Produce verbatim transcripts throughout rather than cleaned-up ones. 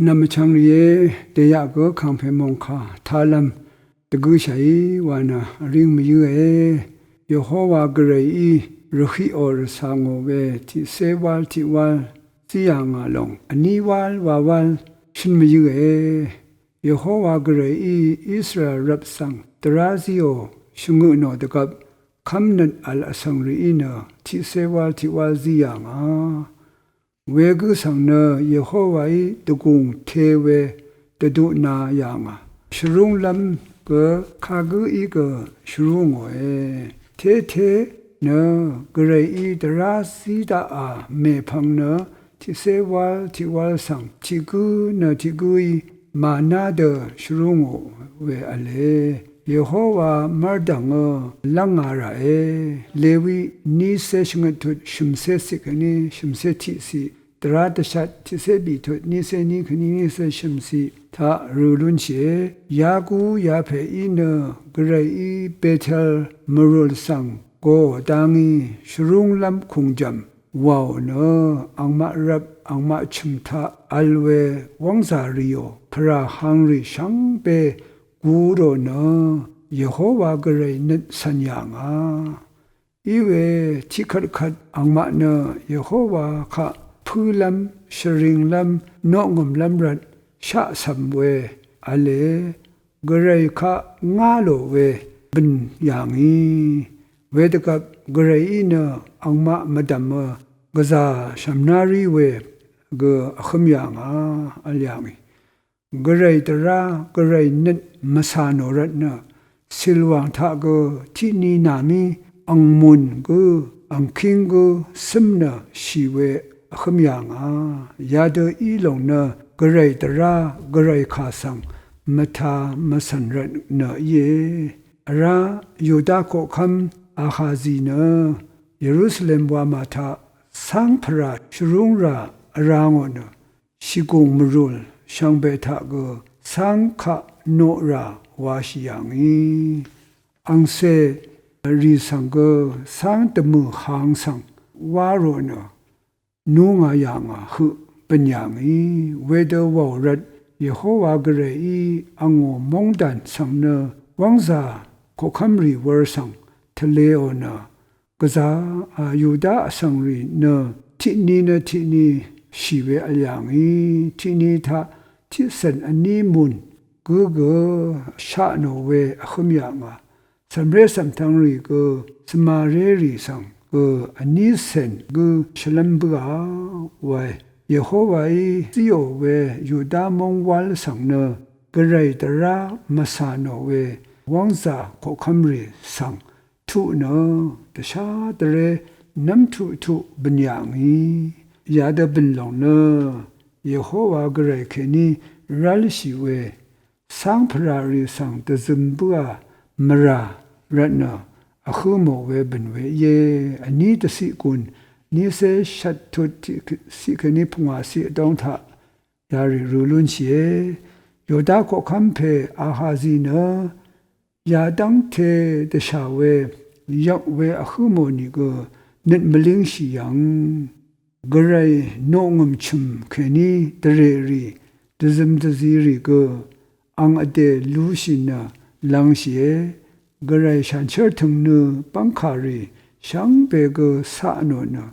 Nv̀m vchvng rìé, dèyaq gø kàngpè mòngkà talv̄m dvgø̄shàí wa nø vríng mvyǿe. Yehowa Gvrayí rvhiqò rvcà ngò we tiqcé wál tiq wál zí yà ngà lòng vní wál wa wál shǿn mvyǿe. Yehowa Gvrayí Israel rvp svng dvrá zíò shvngøtnò dvgvp kv́mnøt vl vsvng rìí nø tiqcé wál tiq wál zí yà ngà. Wegǿ svng nø Yehowaí dvgùng te we dvdutna yà ngà. Shvrúnglv́m gø kagǿí gø shvrú ngòe. Tété nø Gvrayí dvrá zí daqà mèpvng nø tiqcé wál tiq wál svng tiq gǿ nø tiq gǿí màná dø shvrú ngò we v̄le. Yehowa mv́rdv̀ngø lv́nga ràe. Lewi nícé shvngøt tut shø̀mcé ciq kèní shø̀mcé tiqciq, dvrá dvshat tiqcé bì tut nícé ní kèní nícé shø̀mciq taq rø̀ lúnshìe. Yaku yapè í nø Gvrayí Betel mvrùl svng gòò dá ngí shvrúnglv́m kùngjv̀m wàò nø angmaq rvp angmaq chø̀m taq vl we wv́ngzà rìò pvrà hangrì shvngbe gu rò nø Yehowa Gvray nøt cv̀n yà ngà. Iwe tiqkvtkvt angmaq nø Yehowa kaq pǿlv́m, shvringlv́m, noqngø̀mlv́m rvt shaqcv̀m we v̄le. Gvray kaq ngá lò we bø̀n yà ngì. Wedvgvp Gvrayí nø angmaq mvdv̀mø gvzà shv̀mná rí we gø vhǿm yà ngà vl yà ngì. Gvray dvrá, Gvray nøt mvcà nò rvtnø cìlwàng taq gø tiqni nàmí angmùn gǿ angkíng gǿ cǿm nø shì we vhǿm yà ngà. Yadø í lòng nø Gvray dvrá Gvray kà svng mvtā mvcv̀n rvtnø íe. Vrá Yuda koqkv́m Ahazi nø Yerusalem wamà taq cáng pvrà shvrúngrà vrá ngò nø shìgùng mvrùl shvngbe taq gø cáng kaq noqrà washì yà ngì. Angcè rì svng gø cáng dvmø̀ hang svng wá rò nø nú ngà yà ngà høq bø̀n yà ngì. Wedø wàò rvt Yehowa Gvrayí angò móngdàn svng nø wv́ngzà koqkv́mrì wur svng tvleò nø gvzà, a, Yuda vsvng rì nø tiqni nø tiqni shì we vl yà ngì. Tiqni taq tiqcv̀n vní mùn gǿ gø shaq nò we vhǿm yà ngà. Cv̀mré cv̀mtvng rì gø Svmaré rì svng gø vní cèn gǿ shvlv́m bǿà wae. Yehowaí zíò we Yuda móng wál svng nø Gvray dvrá mvcà nò we wv́ngzà koqkv́mrì svng tuq nø dvshá dvré nv́m tuq tuq bø̀n yà ngì. Yadø bø̀n lòng nø Yehowa Gvray kèní rálshì we cáng pvrà rì svng dvzøm bǿà mvrà rvtnø vhǿ mò we bø̀n we íe. Vní dvciq gùn nícé shvt tut tiqciq kèní pungwàciq vdóng taq yarì rø lúnshìe. Yuda koqkv́m pè Ahazi nø yadv́ngte dvshà we yvk we vhǿ mò nìgø nøt mvlíngshì yv̀ng. Gvray noqngø̀m chø̀m kèní dvrè rì dvzøm dvzi rì gø ang vdè lúshì nø lv̄ngshìe. Gvray shanshér tø̀ngnø bv́ngkà rì shvngbe gø caq nò nø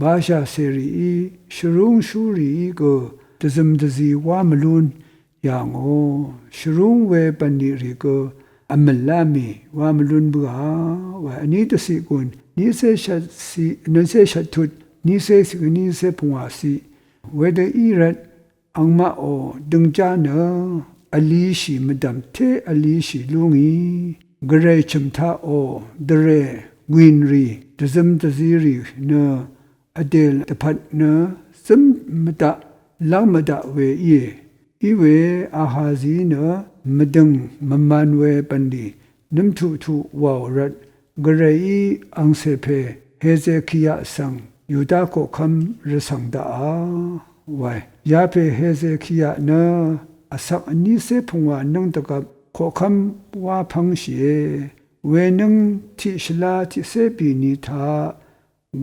Basha cèrìí shvrúngshú rìí gø dvzøm dvzi wá mvlún yà ngò. Shvrúng we bv̀nlì rì gø vmø̀lá mì wá mvlún bǿà wae. Vní dvciq gùn nícé shvtciq nøcé shvttut nícé ciq nícé pungwàciq. Wedø í rvt angmaqò døngjá nø vlishì mvdv̀m té vlishì lú ngì. Gvray chø̀m taqò dvrè gwìn rì dvzøm dvzi rì nø vdè dvpvt nø zǿm mvdaq lv́ng mvdaq we íe. Iwe Ahazi nø mvdø̀ng mvman we bv̀nlì nǿm tuqtuq wàò rvt Gvrayí angcè pè Hezekia svng Yuda koqkv́m rvcv̀ng daqà wae. Yapè Hezekia nø vsvk vnícé pungwà nǿng dvgvp koqkv́m wá pv́ngshìe. Wenǿng tiqshvlá tiqcé bìni taq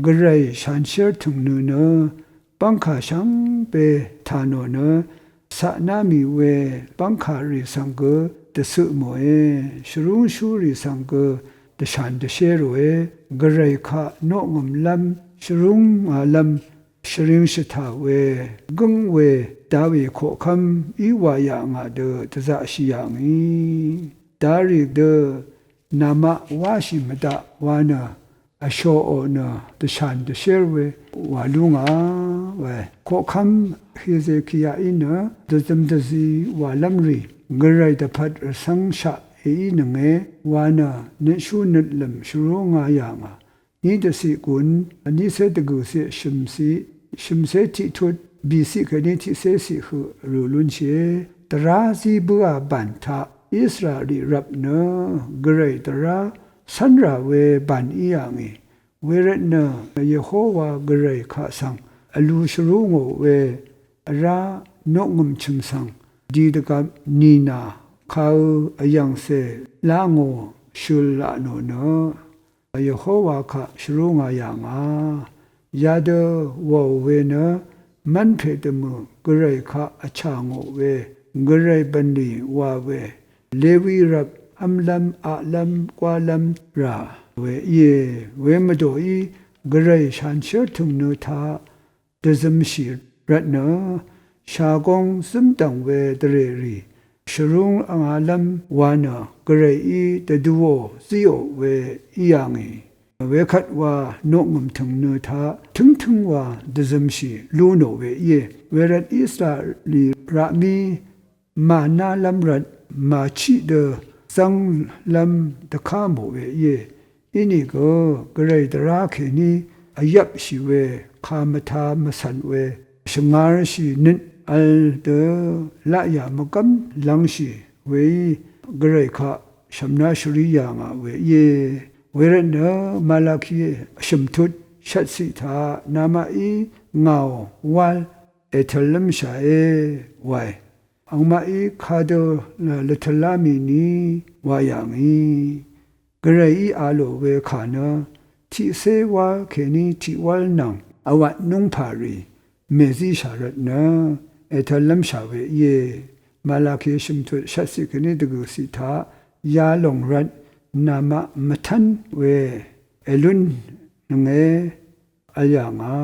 Gvray shanshér tø̀ngnø nø bv́ngkà shvngbe tà nò nø caqná mì we bv́ngkà rì svng gø dvcøq mòe, shvrúngshú rì svng gø dvshàn dvshé ròe, gvray kaq noqngø̀mlv́m shvrúngālv́m shvring shvtà we gǿng we dawì koqkv́m í wà yà ngà dø dvzaqshì yà ngì. Darì dø namaq wáshì mvdaq wa nø vshoqò nø dvshàn dvshér we wà lú ngà we. Koqkv́m Hezekiaí nø dvzøm dvzi wàlv́m rì gvray dvpvt rvcv́ngshaq èínønge wa nø nøtshú nøtlø̀m shvrúngā yà ngà. Ní dvciq gùn vnícé dvgø̀ciq shø̀mciq shø̀mcé tiqtut bìciq kèní tiqcé ciq høq rø̀ lúnshìe. Dvrá zí bǿà bàn taq Israelí rvp nø gvray dvrá cv́nrà we bàn í yà ngì. Wervtnø Yehowa gvray kaq svng vlu shvrú ngò we vrá noqngø̀m chø̀m svng di dvgvp nìnà kaø vyv̀ngcè lá ngò shøl laq nò nø Yehowa kaq shvrúngā yà ngà. Yadø wàò we nø mv́npè dvmø̀ gvray kaq vchà ngò we gvray bv̀nlì wa we Lewi rvp v́mlv́m aqlv́m gwálv́m rà we íe. We mvdòí gvray shanshér tø̀ng nø taq dvzømshì rvtnø shagóng zǿmdv̀ng we dvrèrì shvrúngālv́m wa nø gvrayí dvduò zíò we í yà ngì. Wekvt wa noqngø̀m tø̀ng nø taq tǿngtǿng wa dvzømshì lú nò we íe. Wervt Israelí raqmí mànálv́m rvt màchiq dø zv́nglv́m dvká mò we íe. Inìgø gvray dvrá kèní vyvpshì we kà mvtā mvcv̀n we shvngarshì nøt vl dø laqyà mvgv́m lv̄ngshì weí gvray kaq shv̀mná shvrí yà ngà we íe. Wervtnø Malaki shø̀mtut shvtciq taq namaqí ngàò wál ètø̀llv́mshàe wae. Angmaqí kadø lvtø̀lá mì ni wa yà ngì. Gvrayí a lò we kà nø tiqcé wál kèní tiqwál nvng vwvt núngpà rì mèzíshà rvtnø ètø̀llv́mshà we íe. Malaki shø̀mtut shvtciq kèní dvgø̀ciq taq yalòng rvt namaq mvtv́n we èlúnnønge vl yà ngà.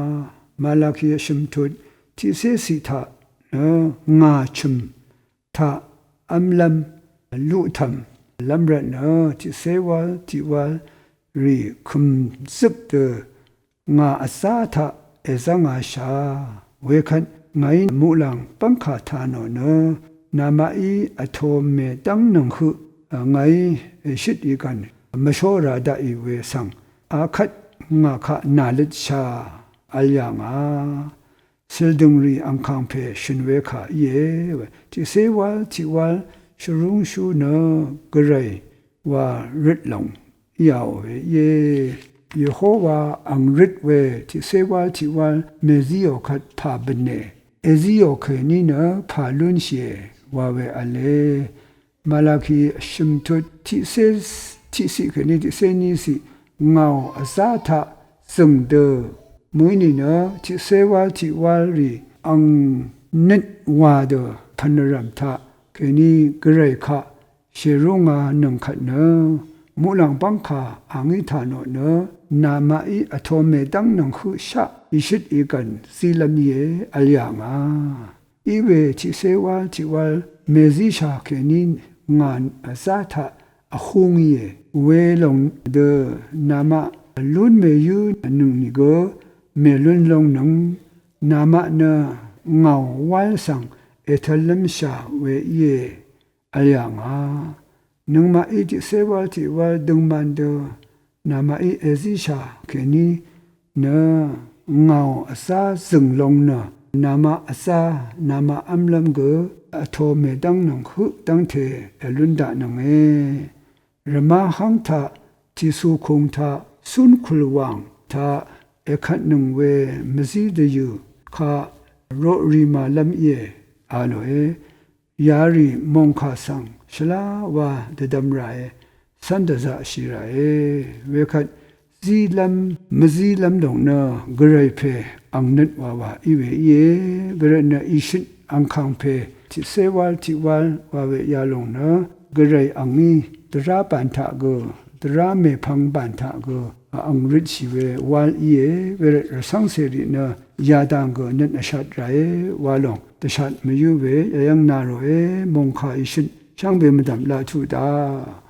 Malaki shø̀mtut tiqcé ciq taq nø ngà chø̀m taq v́mlv́m luqtv̀m lv́m rvtnø tiqcé wál tiqwál rì kø̀m zøp dø ngà vzá taq èzv́ngāshà. Wekvt ngàí muqlàng bv́ngkà tà nò nø namaqí vtō mèdv́ngnøng høq ngàí èshøt ìgv̀n mvshó rā daqì we svng akvt ngà kaq nàløtshà vl yà ngà. Cìldø̀ngrì angkàngpè shø̀n we kà íe we. Tiqcé wál tiqwál shvrúngshú nø gvray wa røt lòng íāò we íe. Yehowa ang røt we tiqcé wál tiqwál mèzíò kvt pà bv̀ne. Èzíò kèní nø pà lúnshìe wa we v̄le. Malaki shø̀mtut tiqcé tiqciq kèní tiqcé níciq ngàò vzá taq zø̀ng dø mø̀í nìnø tiqcé wál tiqwál rì ang nøt wa dø pv̀n vrv̀m taq kèní gvray kaq shèrúngānøng kvt nø muqlàng bv́ngkà a ngí tà nò nø namaqí vtō mèdv́ngnøng høqshaq ìshøt ìgv̀n zílv́m íe vl yà ngà. Iwe tiqcé wál tiqwál mèzíshà kèní ngà vzá taq vhúng íe. Welòng dø namaq lún mèyǿ nøng nìgø mèlún lóngnøng namaq nø ngàò wál svng ètv̄l lv́mshà we íe vl yà ngà. Nøngmaqí tiqcé wál tiqwál døngman dø namaqí èzíshà kèní nø ngàò vzá zø̀ng long nø namaq vzá namaq v́mlv́m gø vtō mèdv́ngnøng høq dv́ngte èlún daqnønge. Rvmá hv́ng taq tìcù kùng taq cúnkùl wàng taq èkvtnøng we mvzí dvyø̀ kaq roqrì màlv́m íe a lòe. Yarì mòngkà svng shvlá wa dvdvm ràe cv́n dvzaqshì ràe. Wekvt zílv́m mvzílv́m lòng nø gvray pè ang nøt wawa í we íe. Gvray nø ìshøt angkàng pè tiqcé wál tiq wál wa we yalòng nø gvray angí dvrá bàn taq gø, dvrá mèpvng bàn taq gø ang røtshì we wál íe. Wervt rvcv́ngcèrì nø yadang gø nøt vshat ràe wa lòng dvshat mvyǿ we yayv́ng na ròe. Mòngkà ìshøt shvngbe mvdv̀m laq tuq daq